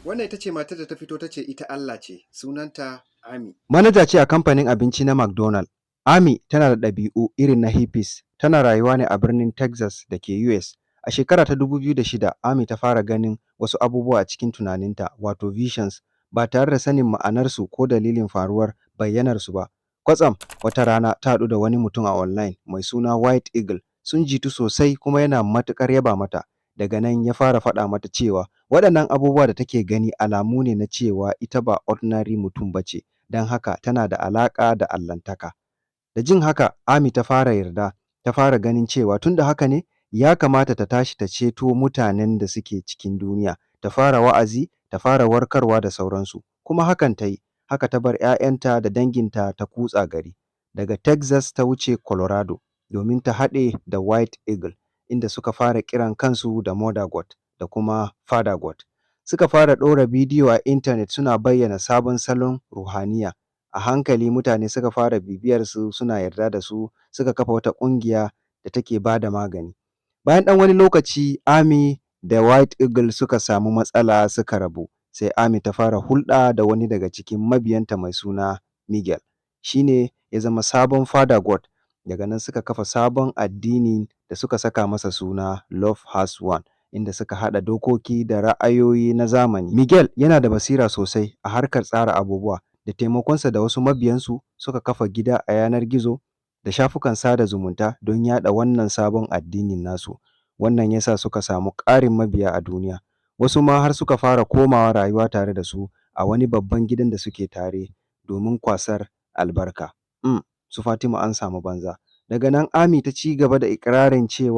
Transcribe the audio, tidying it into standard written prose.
Wannan ita ce matar da ta fito ta ce ita Allah ce, sunanta Amy. Manaja ce a kamfanin abinci na McDonald. Amy tana da ɗabi'u irin na hippies, tana rayuwa ne a birnin Texas da ke US. A shekara ta 2006, Amy ta fara ganin wasu abubuwa a cikin tunaninta, wato visions, ba tare da sanin ma'anarsu ko dalilin faruwar bayyanarsu ba. Kwatsam wata rana ta haɗu da wani mutum a online mai suna White Eagle, sun jitu sosai kuma yana matuƙar yaba mata. Daga nan ya fara faɗa mata cewa waɗannan abubuwa da take gani alamu ne na cewa ita ba ordinary mutum ba ce, don haka tana da alaƙa da Allahntaka. Da jin haka, Amy ta fara yarda, ta fara ganin cewa tun da haka ne, ya kamata ta tashi ta ceto mutanen da suke cikin duniya, ta fara wa'azi, ta fara warkarwa da sauransu. Kuma hakan ta yi, haka ta bar 'ya'yanta da danginta ta kutsa gari. Daga Texas ta wuce Colorado domin ta haɗe da White Eagle, inda suka fara kiran kansu da Mother God da kuma Father God. Suka fara ɗora bidiyo a intanet suna bayyana sabon salon ruhaniya. A hankali mutane suka fara bibiyarsu, suna yarda da su, suka kafa wata ƙungiya da take ba da magani. Bayan ɗan wani lokaci, Amy da White Eagle suka samu matsala, suka rabu. Sai Amy ta fara hulɗa da wani daga cikin mabiyanta mai suna Miguel. Shi ne ya zama sabon Father God. Daga nan suka kafa sabon addini da suka saka masa suna Love Has Won, inda suka haɗa dokoki da ra'ayoyi na zamani. Miguel yana da basira sosai a harkar tsara abubuwa. Da taimakonsa da wasu mabiyansu, suka kafa gida a yanar gizo da shafukan sada zumunta don yaɗa wannan sabon addinin nasu. Wannan ya sa suka samu ƙarin mabiya a duniya. Wasu ma har suka fara komawa rayuwa tare da su a wani babban gidan da suke tare domin kwasar albarka. Su Fatima an samu banza. Daga nan Amy ta ci gaba da iƙirarin cewa